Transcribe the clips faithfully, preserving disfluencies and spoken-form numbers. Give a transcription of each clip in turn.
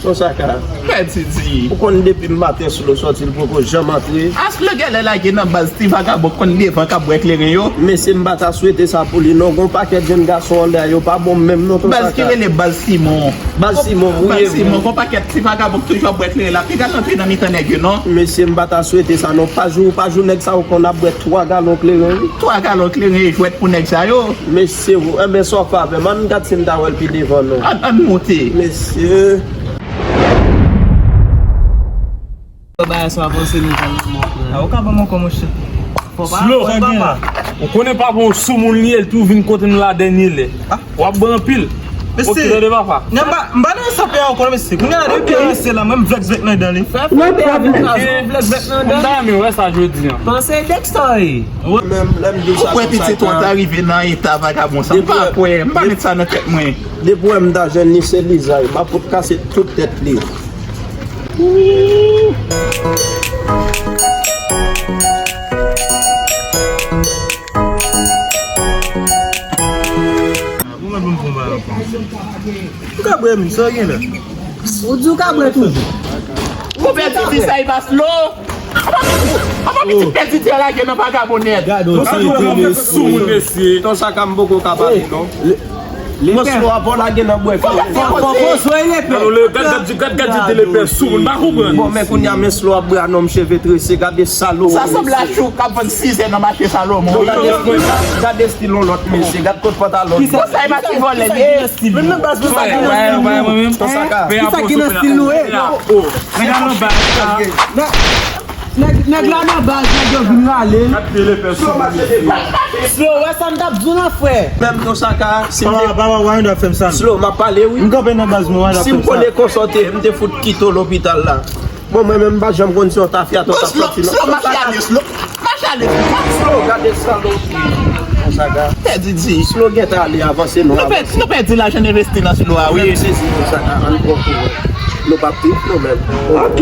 Ton Saka. Pèdi di. Ou konn depi maten Slow sòti, li poko janm antre. A Slow genlè lage nan baz ti vagabon k konn devan k ap bwè kleren yo. Mesye, m pa ta swete sa pou li non. Gon pakèt jèn gason anndan yo pa bon menm non, Ton Saka. Baz ki rele Baz Simon. Baz Simon, wi. Baz Simon, gon pakèt ti vagabon k toujou ap bwè kleren la. Piga l antre nan mitan nèg yo non. Mesye, m pa ta swete sa non. Pa jou, pa jou nèg sa yo konn ap bwè twa galon kleren, wi. Twa galon kleren e jwèt pou nèg sa yo. Mesye, ou, enben, sa w fè avè m, ann gad si m ta wè l pi devan non. Ann, ann moute. Mesye. Bagay sa avanse nou pran nan mò frè. A, ou ka ban m ankò, monchè. Fò pa, Slow, fò pa. Ou konnen papa w soumoun li ye, l tou vin kote n la dènye lè. W ap bwè anpil. Mesye, okipe de papa. Nèg m pa, m pa nan sa pè ankò, mesye. Kounye a la, depi pè ranse la, mwen m vlèk vlèk nan dan li. Fè fè pè a vin kraze, vlèk vlèk nan dan li. M ta renmen wè sa jodi a. Panse Dexter ye. Ou kwè pitit ou ta rive nan eta vagabon sa? M pa kwè, m pa met sa nan tèt mwen. Depi w wè m ta jwenn li, se lizay. M ap fout kase tout tèt li. Ou ka bwè, men sa gen la. Ou di ou ka bwè tou. Ou pèdi di sa, e pa Slow. Apa pitit pèdi di a lage nan vagabon nèt. Gade w, Ton Saka, m poko ka pale non. Mwen Slow, apò lage nan bwè. Fò, fò, fò, soyez les pères. Gad, gad, gad, gad, gad, lepè sou moun, pa konprann. Bon, men kounye a, men Slow ap bwè a non, m cheve trese, gade salopri. Sa sanble a chou k ap vann sizè nan mache Salomon. Gade, gade estil yon lòt mesye, gad kot pantalon. Kisa, kisa ki nan estil? Menm nan baz nou sa ki nan estil nou. Kisa ki nan estil nou, e? Nèg la nan baz, nèg yo vin rale. Slow, wè sa m t ap di w lan, frè. Menm Ton Saka, si m te... Papa, papa, why you not fè m sa? Slow, m ap pale, wi. M kanpe nan baz mwen, why you not fè m sa? Si m konnen konsa w te ye, m te fout kite w lopital la. Bon, mwen menm, m pa janm konn si yon tafyata w t ap sòti non. Slow, mache ale, Slow. Mache ale, Slow. Slow, gade sa, non. Ton Saka. Pèdi di. Slow gentan ale, avanse non, avanse. Nou pèdi lajan n envesti nan Slow a, wi. Mwen menm sezi, Ton Saka, ann pran kou. Nou p ap trip nou menm. Ok.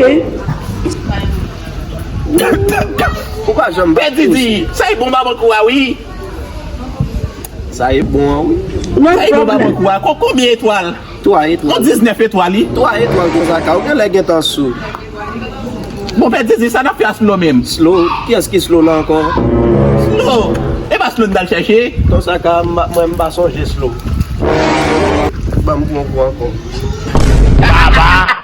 Ou pa janm bat. Pèdi di. Sa e bon ba bank ou a, wi. Sa e bon an, wi. Sa e bon ba bank ou a. Konbyen etwal? Twa etwal. Yon diznèf etwal, wi. Twa etwal, Ton Saka. Ou genlè gentan sou. Bon, pèdi di, sa n ap fè a Slow menm? Slow? Kiyès ki Slow la ankò? Slow! E pa Slow n t al chèche? Ton Saka, m pa, mwen, m pa sonje Slow. Ban m pran kou ankò. Baba!